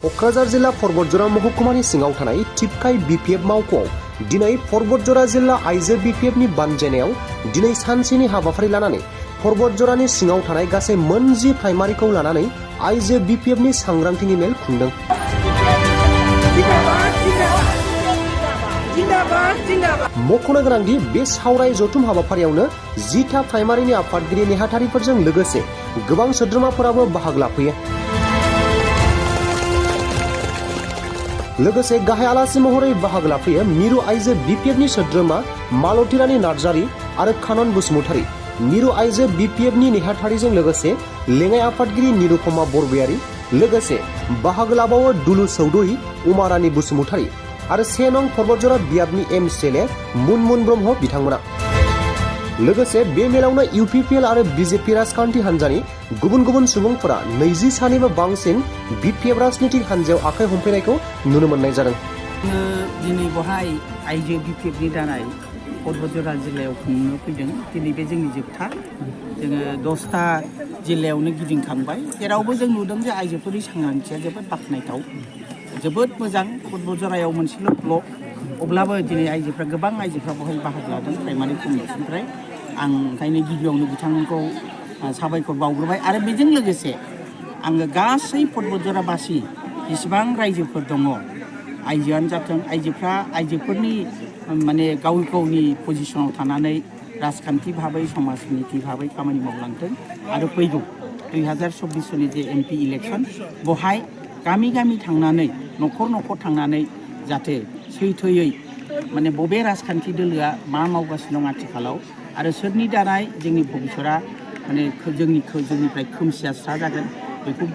क'क्राझार जिल्ला परबतजरा महकुमानि सिङाव थानाय टिपकाइ बिपिएफ मावख'आव दिनै परबतजरा जिल्ला आइजो बिपिएफनि बानजायनायाव दिनै सानसेनि हाबाफारि लानानै परबतजरानि सिङाव थानाय गासै मwnji प्राइमारिखौ लानानै आइजो बिपिएफनि सांग्रांथिनि मेल खुंदों। मख'नो गोनांदि बे सावराय जथुम हाबाफारियावनो 10टा प्राइमारिनि आफादगिरि नेहाथारिफोरजों लोगोसे गोबां सोद्रोमाफोराबो बाहागो लाफैयो। लोगोसे गाहाय आलासि महरै बाहागो लाफैयो मिरु आइजो बिपिएफनि सोद्रोमा मालतीरानी नार्जारी आरो कानन बसुमतारी, मिरु आइजो बिपिएफनि नेहाथारिजों लोगोसे लेङाइ आफादगिरि निरुपमा बरगयारी, लोगोसे बाहागो लाबावो दुलु चौधरी, उमारानी बसुमतारी आरो 1 नं परबतजरा बियाबनि एमसिएलए मुनमुन ब्रह्म बिथांमोना। लोगोसे बे मेलावनो इउपिपिएल आरो बिजेपि राजखान्थि हान्जानि गुबुन गुबुन सुबुंफोरा 20 सानिबो बांसिन बिपिएफ राजनीतिक हान्जायाव आखाइ हमफैनायखौ नुनो मोननाय जादों। दिनै बहाय आइजो बिपिएफनि दाराय परबतजरा जिल्लायाव खुंनो फैदों। दिनै बे जोंनि जोबथा, जोङो 10टा जिल्लायावनो गिदिंखांबाय। जेरावबो जों नुदों जे आइजोफोरनि सांग्रांथिया जोबोद बाख्नायथाव, जोबोद मोजां। परबतजरायाव मोनसेल' ब्लक, अब्लाबो दिनै आइजोफ्रा गोबां आइजोफ्रा बहाय बाहागो लादों प्राइमारि कमिटिनिफ्राय। आं ओंखायनो गिबियावनो बिथांमोनखौ साबायखर बावग्रोबाय। आरो बेजों लोगोसे आङो गासै परबतजराबासि जेसेबां रायजोफोर दङ, आइजोआनो जाथों, आइजोफोरनि माने गाव गावनि पजिसनाव थानानै राजखान्थि भाबै समाजनिति भाबै खामानि मावलांथों आरो फैगौ 2024 सननि जे एमपि इलेक्सन बहाय गामि गामि थांनानै न'खर न'खर थांनानै जाहाथे सैथोयै माने बबे राजखान्थि दोलोआ मा मावगासिनो दं आथिखालाव आरो सोरनि दाराय जोंनि भबिसतआ माने जोंनिफ्राय खोमसिया स्रा जागोन बेखौ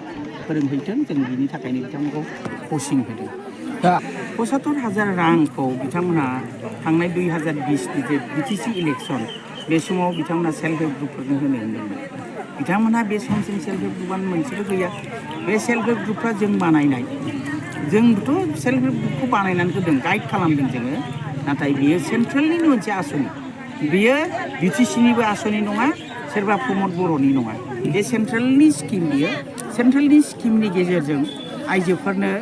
फोरोंहैथों। जों बिनि थाखायनो बिथांमोनखौ कचिं होदों। दा 75,000 रांखौ बिथांमोनहा थांनाय 2020नि जे बिटिसि इलेक्सन बे समाव बिथांमोनहा सेल्फ हेल्प ग्रुपफोरनो होनो होन्दोंमोन। बिथांमोनहा बे समसिम सेल्फ हेल्प ग्रुपआनो मोनसेबो गैया। बे सेल्फ हेल्प ग्रुपफ्रा जों बानायनाय, जोंबोथ' सेल्फ हेल्प ग्रुपखौ बानायनानै होदों, गाइड खालामदों जोङो। नाथाय बियो सेन्ट्रेलनि मोनसे आसनि, बियो बिटिसिनिबो आसनि नङा, सोरबा प्रमद बर'नि नङा। बे सेन्ट्रेलनि स्किम, बियो सेन्ट्रेलनि स्किमनि गेजेरजों आइजोफोरनो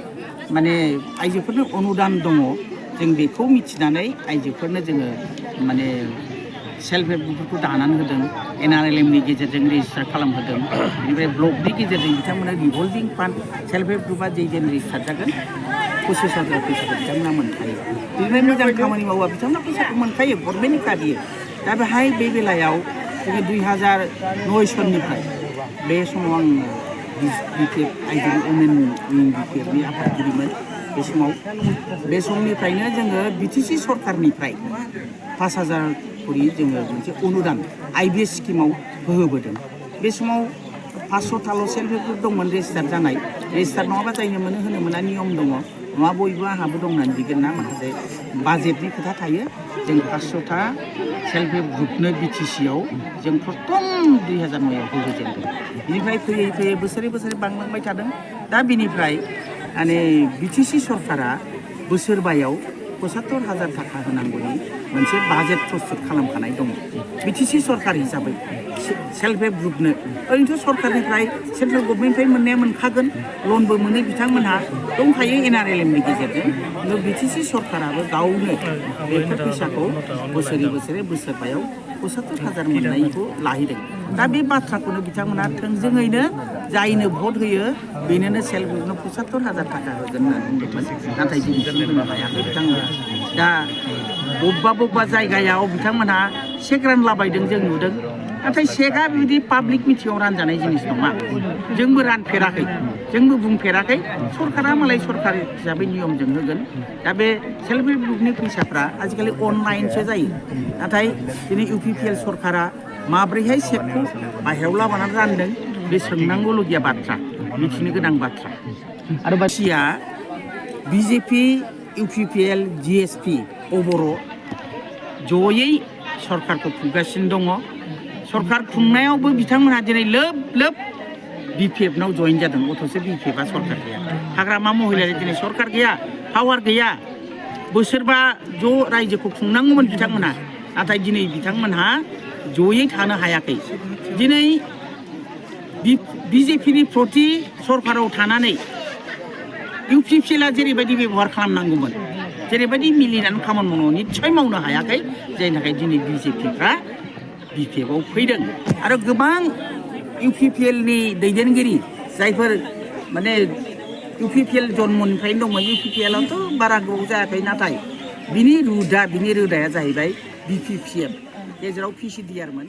अनुदान दङ। जों बेखौ मिथिनानै आइजोफोरनो जोङो माने सेल्फ हेल्प ग्रुपफोरखौ दानानै होदों, NRLMनि गेजेरजों रेजिस्टार खालामहोदों। बेनिफ्राय ब्लकनि गेजेरजों बिथांमोना रिभल्भिं फान्ड सेल्फ हेल्प ग्रुपआ जेन रेजिस्टार जागोन 25,000 फैसाखौ बिथांमोना मोनखायो। बेनिफ्राय मोजां खामानि मावोबा बिथांमोना फैसाखौ मोनखायो, गभर्नमेन्टनि खा बियो। दा बेहाय बे बेलायाव जोङो 2009 सननिफ्राय बे समाव आं बिपिएफ आइजो वुमेन बिपिएफनि आफादगिरिमोन। बे समनिफ्रायनो जोङो बिटिसि सरकारनिफ्राय 5,000 करि जोङो मोनसे अनुदान आइबिएस स्किमाव होबोदों। बे समाव 500थाल' सेल्फ हेल्प ग्रुप दंमोन रेजिस्टार जानाय। रेजिस्टार नङाबा जायनो मोनो होनो मोना नियम दङ, नङा बयबो आंहाबो दं होननानै बिगोन ना, माखासे बाजेटनि खोथा थायो। जों 500था सेल्फ हेल्प ग्रुपनो बिटिसिआव जों प्रथम 2009आव होजेनदों। बिनिफ्राय फैयै फैयै बोसोरै बोसोरै बांलांबाय थादों। दा बिनिफ्राय माने बिटिसि सरकारा बोसोरबायाव 75,000 थाखा होनांगौनि मोनसे बाजेट प्रस्तुत खालामखानाय दङ बिटिसि सरकार हिसाबै सेल्फ हेल्प ग्रुपनो। ओरैनोथ' सरकारनिफ्राय सेन्ट्रेल गभर्नमेन्टनिफ्राय मोननाया मोनखागोन, लनबो मोनो बिथांमोनहा दंखायो NRLMनि गेजेरजों। खिन्थु बिटिसि सरकाराबो गावनो बेफोर फैसाखौ बोसोरै बोसोरबायाव 75,000 मोननायखौ लाहैदों। दा बे बाथ्राखौनो बिथांमोना थोंजोङैनो जायनो भट होयो बेनोनो सेल्फ हेल्पनो 75,000 थाखा होगोन होननानै बुंदोंमोन। नाथाय दिनैसिम होनो हायाखै बिथांमोना। दा बबेबा जायगायाव बिथांमोनहा चेक रानलाबायदों जों नुदों। नाथाय चेकआ बिदि पाब्लिक मिटिङाव रानजानाय जिनिस नङा। जोंबो रानफेराखै, जोंबो बुंफेराखै। सरकारा मालाय सरकार हिसाबै नियमजों होगोन। दा बे सेल्फ हेल्प ग्रुपनि फैसाफ्रा आजिखालि अनलाइनसो जायो। नाथाय दिनै इउपिपिएल सरकारा माब्रैहाय चेकखौ बाहेरायाव लाबोनानै रानदों बे सोंनांगौलगिया बाथ्रा, मिथिनो गोनां बाथ्रा। आरो बासिया बिजेपि, इउपिपिएल, जिएसपि अबर' जयै सरकारखौ खुंगासिनो दङ। सरकार खुंनायावबो बिथांमोनहा दिनै लोब लोब बिपिएफनाव जइन जादों। अथ'सो बिपिएफआ सरकार गैया। हाग्रामा महिलाया दिनै सरकार गैया, पावार गैया। बोसोरबा ज' रायजोखौ खुंनांगौमोन बिथांमोनहा, नाथाय दिनै बिथांमोनहा जयै थानो हायाखै। दिनै बिजेपिनि प्रति सरकाराव थानानै UPPLआ जेरैबायदि बेबहार खालामनांगौमोन जेरैबायदि मिलिनानै खामानि मावनो निस्सय मावनो हायाखै जायनि थाखाय दिनै BJPफ्रा BPFआव फैदों आरो गोबां UPPLनि दैदेनगिरि जायफोर माने UPPL जन्मनिफ्रायनो दंमोन UPPLआवथ' बारा गोबाव जायाखै नाथाय बिनि रोदाया जाहैबाय BPPF गेजेराव PCDRमोन